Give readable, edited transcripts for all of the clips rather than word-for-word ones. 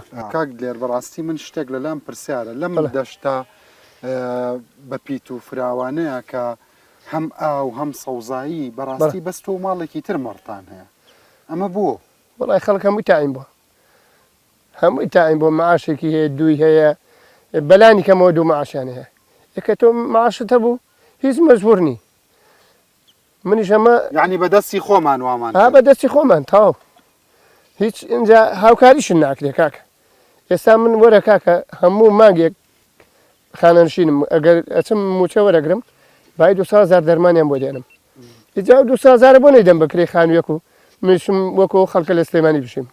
کردەوە. کاک دلێر بەڕاستی من شتێک لەلام پرسیارە لەم دەشتە بە پیت و فراوانەیە کە هەم ئاو هەم سەوزایی بەڕاستی بەس تۆ و ماڵێکی تر مەڕتان هەیە ئەمە بۆ؟ وەڵای خەڵک هەمووی تاعین بووە هەمووی تاعین بووە معاشێکی هەیە دووی هەیە بەلانی کەمەوە دوو معاشیان هەیە ئێ کە تۆ معاشت هەبوو هیچ مەجبوور نی منیش ئەمە یعنی بە دەستی خۆمان وامان ها بە دەستی خۆمان تەواو هیچ ئینجا هاوکاریشن ناکرێ کاکە ئێستا من وەرە کاکە هەموو مانگێک خانەنشینم ئەگەر ئەچم موچە وەرەگرم بای دو هزار دەرمانیان بۆ دێنم ئیجا دو هزارە بۆ نەیدەم بکرێ خانوویەک و منیشم وەکو خەڵکە لە سلێمانی بژیم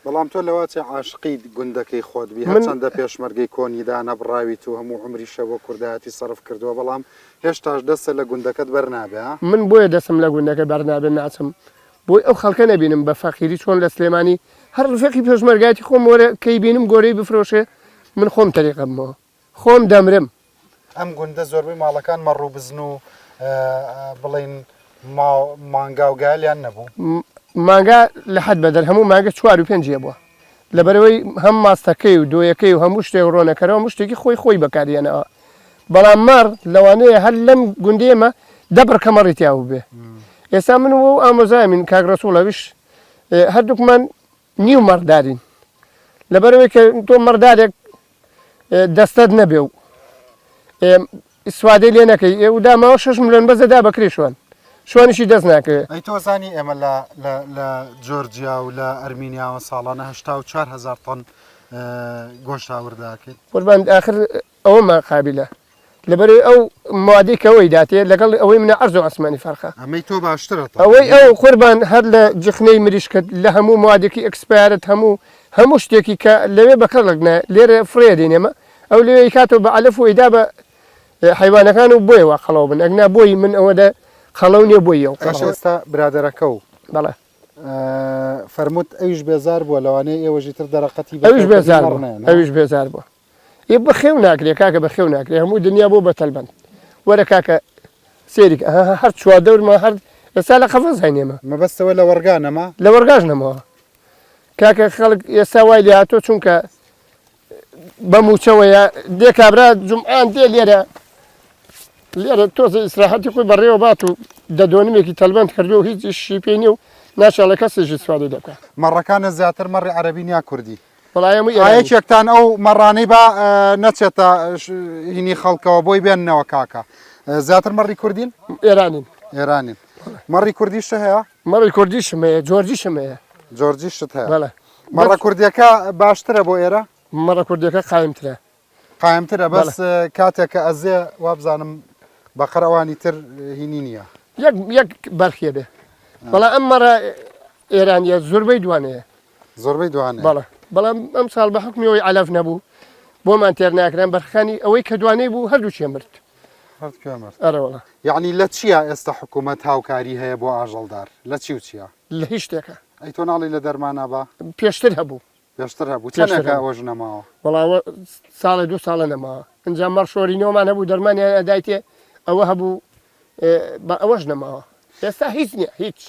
بەڵام تۆ لەوەچێ عاشقی گوندەکەی خۆت بی هەرچەندە پێشمەرگەی کۆنی دانەبڕاویت و هەموو عومریشە بۆ کوردایەتی سەرف کردووە بەڵام هێشتاش دەستت لە گوندەکەت بەر نابێ ها؟ من بۆیە دەستم لە گوندەکە بەر نابێ ناچم بۆی ئەو خەڵکە نەبینم بە فەقیری چۆن لە سلێمانی هەر ڕفیقی پێشمەرگایەتی خۆم وەرە کەی بینم گۆرەی بفرۆشێ من خۆم تەریق ئەبمەوە خۆم دەمرم. ئەم گوندە زۆربەی ماڵەکان مەڕ و بزن و بڵێین مانگا و گالیان نەبوو؟ مانگا لە حەد بەدەر هەموو مانگە چوار و پێنجی هەبووە لەبەرئەوەی هەم ماستەکەی و دۆیەکەی و هەموو شتێک ڕۆنەکەرەوە هەموو شتێکی خۆی خۆی بەکاریەنەوە بەڵام مەڕ لەوانەیە هەر لەم گوندەی ئێمە دە بڕکە مەڕی تیا بووبێ ئێستا من و ئەو ئامۆزایمین کاک ڕەسوڵ ئەویش هەردووکمان نیو مەڕدارین لەبەرئەوەی کە تۆ مەڕدارێک دەستەت نەبێ و ئیسفادەی لێ نەکەی ئێ و داماوە 6 ملیۆن بەس دەدا بە کرێ شوان شوانیشی دەست ناکەوێ. ئەی تۆ زانی ئێمە لە لە لە جۆرجیا و لە ئەرمینیاوە ساڵانە 84 هەزار تەن گۆشت هاوردە ئەکەین؟ قوربان ئاخر ئەوەمان قابیلە لەبەرئەوەی ئەو موادەی کە ئەوەی داتێ لەگەڵ ئەوەی منە عەرز و عەسمانی فەرقە. ئەمەی تۆ باشترە تەبعەن. ئەوەی ئەو قوربان هەر لە جخنەی مریشکت لە هەموو موادێکی expire ت هەموو هەموو شتێکی کە لەوێ بە کەڵک نایە لێرە فڕێ دەین ئێمە ئەو لەوێ ئەیکاتەوە بە عەلەف و ئەیدا بە حەیوانەکان و بۆیە وا قەڵەو بن ئەگنا بۆی من ئەوەدە قەڵەو نیە بۆی ئەو قەڵەوە. ئێستا برادەرەکە و بەڵێ. فەرمووت ئەویش بێزار بووە لەوانەیە ئێوەش ئیتر دەرەقەتی ئەویش بێزار بووە ئەویش بێزار بووە. ئێ بەخێو ناکرێ کاکە بەخێو ناکرێ هەموو دنیا بۆ بە تەلبەند وەرە کاکە سێری کە ها هەر چواردەورما هەر ئێستا لە قەفەز هەین ئێمە. مەبەستەوە لە وەڕگا نەما؟ لە وەڕگاش نەماوە کاکە خەڵک ئێستا وای لێ هاتووە چونکە بە مووچەوەیە دێ کابرا جومعان دێ لێرە لێرە تۆزە ئیسراحەتی خۆی بەڕێوە بات و دە دۆنمێکی تەلبەند کردو و هیچ ئیشی پێ نییە و ناچاڵە کەسێکی ئیسفادەی لێ بکا. مەڕەکانە زیاتر مەڕی عەرەبین یا کوردی؟ وەڵا ئێمە ئێرانی. یەکێکتان ئەو مەڕانەی با نەچێتە هینی خەڵکەوە بۆی بێننەوە کاکە زیاتر مەڕی کوردین؟ ئێرانین. ئێرانین. مەڕی کوردیشت هەیە؟ مەڕی کوردیشم هەیە جۆرجیشم هەیە. جۆرجیشت هەیە. بەڵێ. مەڕە کوردیەکە باشترە بۆ ئێرە؟ مەڕە کوردیەکە قایمترە. قایمترە بەس کاتێک کە ئەزێ وابزانم بەقەر ئەوانی تر هینی نییە. یەک یەک بەرخیە بێ. بەڵام ئەم مەڕە ئێرانیە زۆربەی دوانەیە. زۆربەی دوانەیە. بەڵێ بەڵام ئەم ساڵ بە حکمی ئەوەی عەلەف نەبوو بۆمان تێر ناکران بەرخەکانی ئەوەی کە دوانەی بوو هەردووکیان مرد. هەردووکیان مرد. ئەرێ وەڵا. یەعنی لە چیا ئێستا حکوومەت هاوکاری هەیە بۆ ئاژەڵدار؟ لە چی و چیا؟ لە هیچ شتێکا. ئەی تۆ ناڵێی لە دەرمانا با؟ پێشتر هەبوو. پێشتر هەبوو. چەندێکە ئەوەش نەماوە؟ وەڵا ئەوە ساڵێ دوو ساڵە نەماوە. ئینجا مەڕ شۆرینەوەمان هەبوو دەرمانیان ئەدایتێ ئەوە هەبوو بە ئەوەش نەماوە. ئێستا هیچ نییە هیچ.